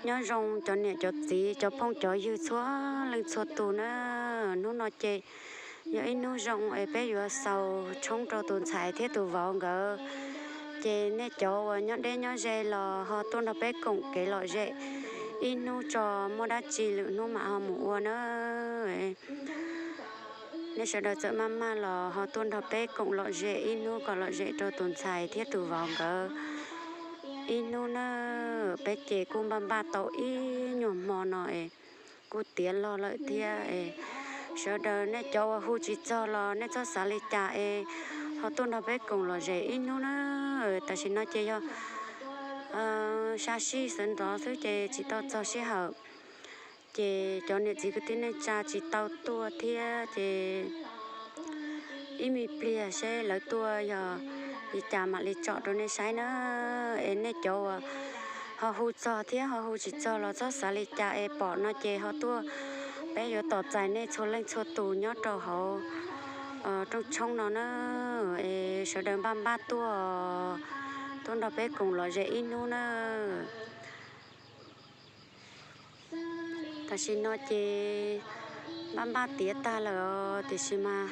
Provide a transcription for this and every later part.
Nyob zoo cov niam cov txiv cov phooj cov ywg txhua leej txhua tus na. Hnub no ces yog ib hnub zoo es peb yuav xaus tshoob rau tus ntxhais thiab tus vauv nkawd. Ces nej cov uas nyob deb nyob ze los ho tuaj nrog peb koom kev lom zem ib hnub tso, muaj dab tsi lwm hnub mam ho mus ua na. Nej sawv daws txawm maj maj los ho tuaj nrog peb koom lom zem ib hnub kom lom zem rau tus ntxhais thiab tus vauv nkawd ib hnub na. Peb ces kuj npaj npaj tau ib nyuag hmo no es kuj tiav log lawm thiab es sawv daws nej cov uas hu tsis txog los nej txhob xav li cas es ho tuaj nrog peb koom lom zem ib hnub na. Tam sim no ces yog xya sij sawv nrov xwb ces tsis tau txog sij hawm. Ces cov niam txiv kwv tij neej tsa tsis tau tuaj thiab ces ib me pliag seb lawv tuaj yog li cas mam li tsom rau nej saib na. Es nej cov uas ho hu txog thiab ho hu tsis txog los txhob xav li cas es pom no ces ho tuaj, peb yuav tos txais nej txhua leej txhua tus nyob rau hauv rooj tshoob no na. Es sawv daws npaj npaj tuaj, tuaj nrog peb koom lom zem ib hnub na. Tam sim no ces npaj npaj tiav tag lawm os, tiam sis mas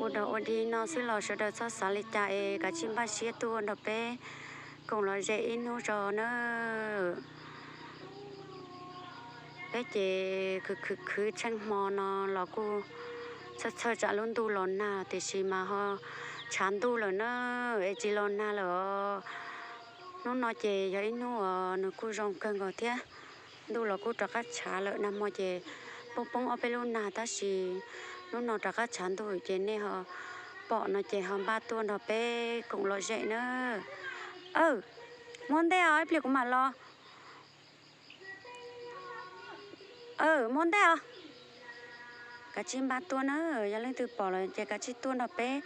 ua dog ua dig no xwb los sawv daws txhob xav li cas es kav tsij npaj siab tuaj nrog peb koom lom zem ib hnub tso na. Peb ces khwv khwv khwv tsheej hmo no los kuj txhawj txhawj tsam lub ntuj los nag, tiam sis mas ho tshav ntuj lawm na, es tsis los nag lawm os. Hnub no ces yog ib hnub uas nws kuj zoo kawg nkaus thiab. Ntuj los kuj rov qab tshav lawm, nag hmo ces poob poob ob peb lub nag, tab sis hnub no rov qab tshav ntuj ces nej ho pom no ces ho npaj tuaj nrog peb koom lom zem na. Aw, muab ntej os, ib pliag kuv mam los. Aw, muab ntej os. Kav tsij npaj tuaj na, yog leej twg pom lawm ces kav tsij tuaj nrog peb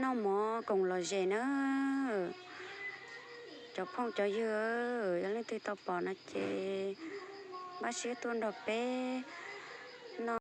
noj mov koom lom zem na. Cov phooj cov ywg, yog leej twg tau pom no ces npaj siab tuaj nrog peb